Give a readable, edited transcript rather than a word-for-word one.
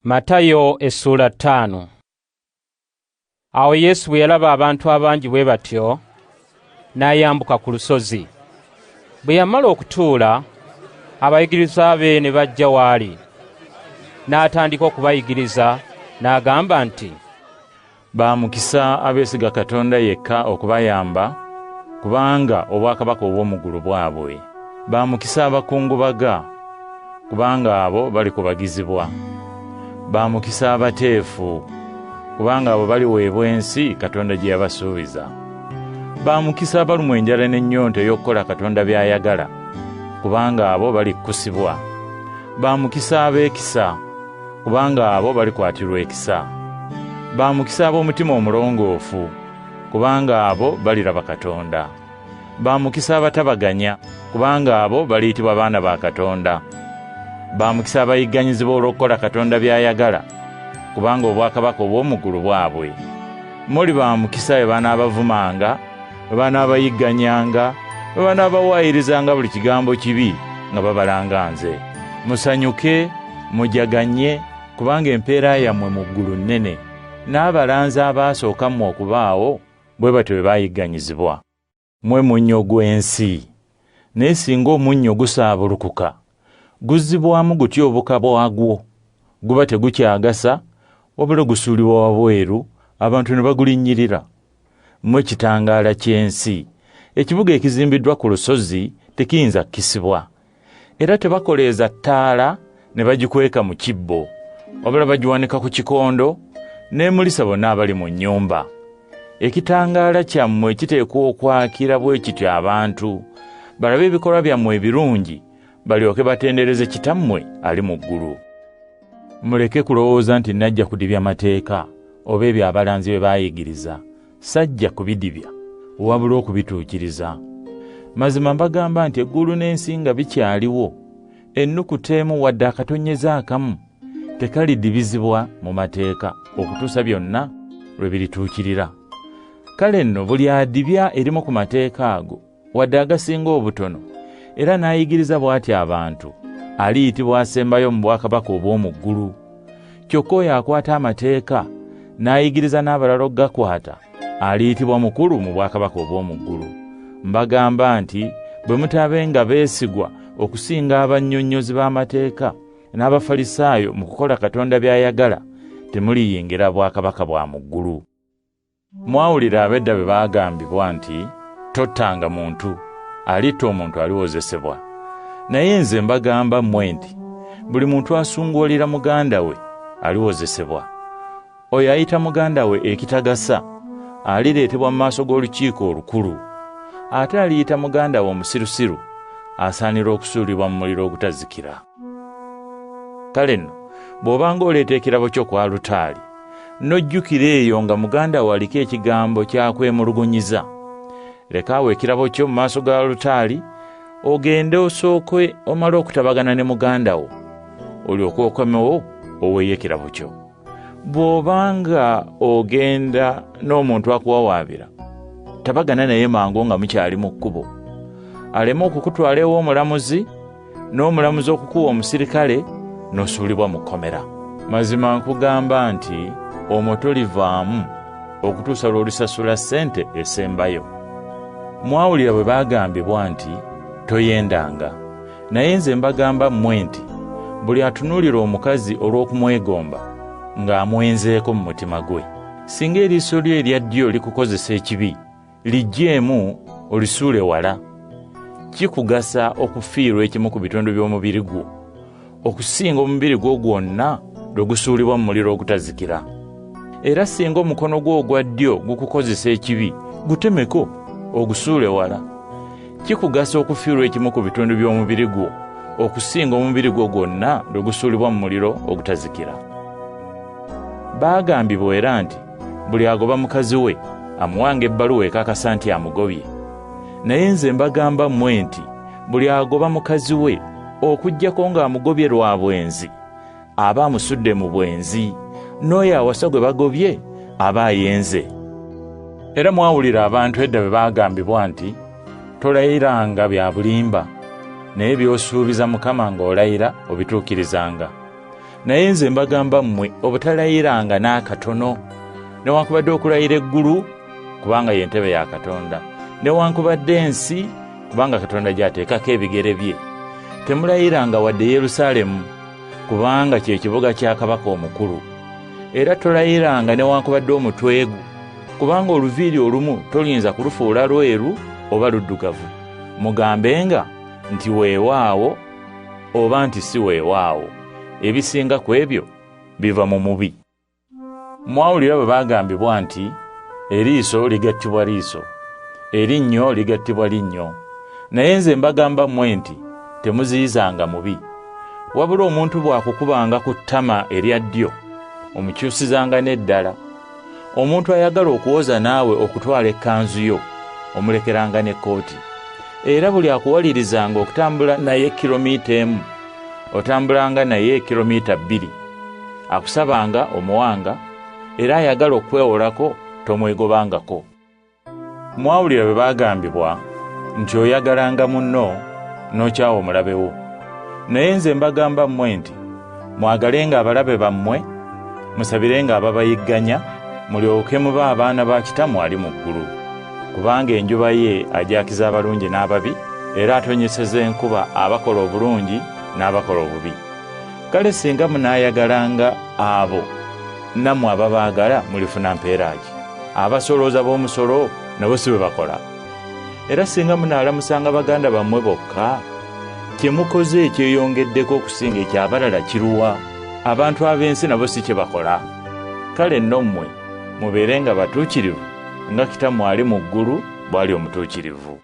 Matayo essuula 5. Awo Yesu bwe yalaba abantu abangi bwe batyo, n'ayambuka ku lusozi. Bwe yamala okutuula, abayigirizwa be ne bajja w'ali. N'atandika okubayigiriza, n'agamba nti, Ba mukisa abeesiga Katonda yekka okubayamba, kubanga obwakabaka obw'omu ggulu bwabwe. Ba mukisa abakungubaga, kubanga abo balikubagizibwa. Ba mukisa abateefu, kubanga abo baliweebwa ensi Katonda gye yabasuubiza. Ba mukisa abalumwa enjala n'ennyonta ey'okukola Katonda by'ayagala, kubanga abo balikkusibwa. Ba mukisa ab'ekisa, kubanga abo balikwatirwa ekisa. Ba mukisa ab'omutima omulongoofu, kubanga abo baliraba Katonda. Ba mukisa abatabaganya, kubanga abo baliyitibwa baana ba Katonda. Ba mukisa abayigganyizibwa olw'okukola Katonda by'ayagala, kubanga obwakabaka obw'omu ggulu bwabwe. Muli ba mukisa bwe banaabavumanga, bwe banaabayigganyanga, bwe banaabawayirizanga buli kigambo kibi nga babalanga nze. Musanyuke, mujaganye, kubanga empeera yammwe mu ggulu nnene. N'abalanzi abaasooka mmwe okubaawo bwe batyo bwe baayigganyizibwa. Mmwe munnyo gw'ensi, naye singa omunnyo gusaabulukuka, guzzibwamu gutya obuka bwagwo? Guba tegukyagasa, wabula gusuulibwa wabweru, abantu ne bagulinnyirira. Mmwe kitangaala ky'ensi. Ekibuga ekizimbiddwa ku lusozi tekiyinza kukisibwa. Era tebakoleeza ttaala ne bagikweka mu kibbo, wabula bagiwanika ku kikondo n'emulisa bonna abali mu nnyumba. Ekitangaala kyammwe kiteekwa okwakira bwe kityo abantu, balabe ebikolwa byammwe ebirungi, balyoke batendereze Kitammwe ali mu ggulu. Muleke kulowooza nti najja kudibya mateeka oba ebyo abalanzi bye baayigiriza. Sajja kubidibya, wabula okubituukiriza. Mazima mbagamba nti eggulu n'ensi nga bikyaliwo, ennukuta emu wadde akatonnyeze akamu tekalidibizibwa mu mateeka okutuusa byonna lwe birituukirira. Kale nno buli adibya erimu ku mateeka ago, wadde agasinga obutono, era n'ayigiriza bw'atyo abantu, aliyitibwa asembayo mu bwakabaka obw'omu ggulu. Kyokka oyo akwata amateeka n'ayigiriza n'abalala okugakwata, aliyitibwa mukulu mu bwakabaka obw'omu ggulu. Mbagamba nti bwe mutaabenga beesigwa okusinga abannyonnyozi b'amateeka n'Abafalisaayo mu kukola Katonda by'ayagala, temuliyingira bwakabaka bwa mu ggulu. Mwawulira ab'edda bwe baagambibwa nti, Tottanga muntu, alitta omuntu aliwozesebwa. Naye nze mbagamba mmwe nti, buli muntu asunguwalira muganda we aliwozesebwa. Oyo ayita muganda we ekitagasa alireetebwa mu maaso g'olukiiko olukulu. Ate aliyita muganda we omusirusiru asaanira okusuulibwa mu muliro ogutazikira. Kale nno bw'obanga oleeta ekirabo kyo ku alutaari, n'ojjukira eyo nga muganda wo aliko ekigambo ky'akwemulugunyiza, leka awo ekirabo kyo mu maaso ga alutaari, ogende osooke omale okutabagana ne muganda wo, olyoke okomewo oweeyo ekirabo kyo. Bw'obanga ogenda n'omuntu akuwawaabira, tabagana naye mangu nga mukyali mu kkubo, aleme okukutwala ew'omulamuzi, n'omulamuzi okukuwa omusirikale, n'osuulibwa mu kkomera. Mazima nkugamba nti omwo tolivaamu okutuusa lw'olisasula ssente esembayo. Mwawulira bwe baagambibwa nti, Toyendanga. Naye nze mbagamba mmwe nti, buli atunuulira omukazi olw'okumwegomba, ng'amwenzeeko mu mutima gwe. Singa eriiso lyo erya ddyo likukozesa ekibi, liggyeemu olisuule wala. Kikugasa okufiirwa ekimu ku bitundu by'omubiri gwo, okusinga omubiri gwo gwonna lwe gusuulibwa mu muliro ogutazikira. Era singa omukono gwo ogwa ddyo gukukozesa ekibi, gutemeko ogusuule wala. Kikugasa okufiirwa ekimu ku bitundu by'omubiri gwo, okusinga omubiri gwo gwonna lwe gusuulibwa mu muliro ogutazikira. Baagambibwa era nti buli agoba mukazi we amuwanga ebbaluwa ekakasa nti amugobye. Naye nze mbagamba mmwe nti buli agoba mukazi we okuggyako ng'amugobye lwa bwenzi, aba amusudde mu bwenzi, n'oyo awasa gwe bagobye aba ayenze. Era mwawulira abantu edda bwe baagambibwa nti, Tolayiranga bya bulimba, naye by'osuubiza Mukama ng'olayira obituukirizanga. Naye nze mbagamba mmwe obutalayiranga n'akatono, newankubadde okulayira eggulu, kubanga ye ntebe ya Katonda, newankubadde ensi, kubanga Katonda gy'ateekako ebigere bye. Temulayiranga wadde Yerusaalemu, kubanga kye kibuga kya kabaka omukulu. Era tolayiranga newankubadde omutwe gwo, kubanga oluviiri olumu toyinza kulufuula lweru oba luddugavu. Mugambenga nti weewaawo oba nti si weewaawo. Ebisinga ku ebyo biva mu mubi. Mwawulira bwe baagambibwa nti eriiso ligattibwa liiso, erinnyo ligattibwa linnyo. Naye nze mbagamba mmwe nti temuziyizanga mubi. Wabula omuntu bw'akukubanga ku ttama erya ddyo, omukyusizanga n'eddala. Omuntu ayagala okuwoza naawe okutwala ekkanzu yo, omulekeranga n'ekkooti. Era buli akuwalirizanga okutambula naye kilomita emu, otambulanga naye kilomita 2. Akusabanga omuwanga, era ayagala okwewolako tomwegobangako. Mwawulira bwe baagambibwa nti oyagalanga munno n'okyawa omulabe wo. Naye nze mbagamba mmwe nti mwagalenga abalabe bammwe, musabirenga ababayigganya, mulyoke mube abaana ba Kitammwe ali mu ggulu. Kubanga enjuba ye agyakiza abalungi n'ababi, era atonyeseza enkuba abakola obulungi n'abakola obubi. Kale singa munaayagalanga abo nammwe ababaagala mulifuna mpeera ki? Abasolooza b'omusolo nabo si bwe bakola? Era singa munaalamusanga baganda bammwe bokka, kye mukoze ekyeyongeddeko okusinga eky'abalala kiruwa? Abantu ab'ensi nabo si kye bakola? Kale nno mmwe mubeerenga batuukirivu nga Kitammwe ali mu ggulu bw'ali omutuukirivu.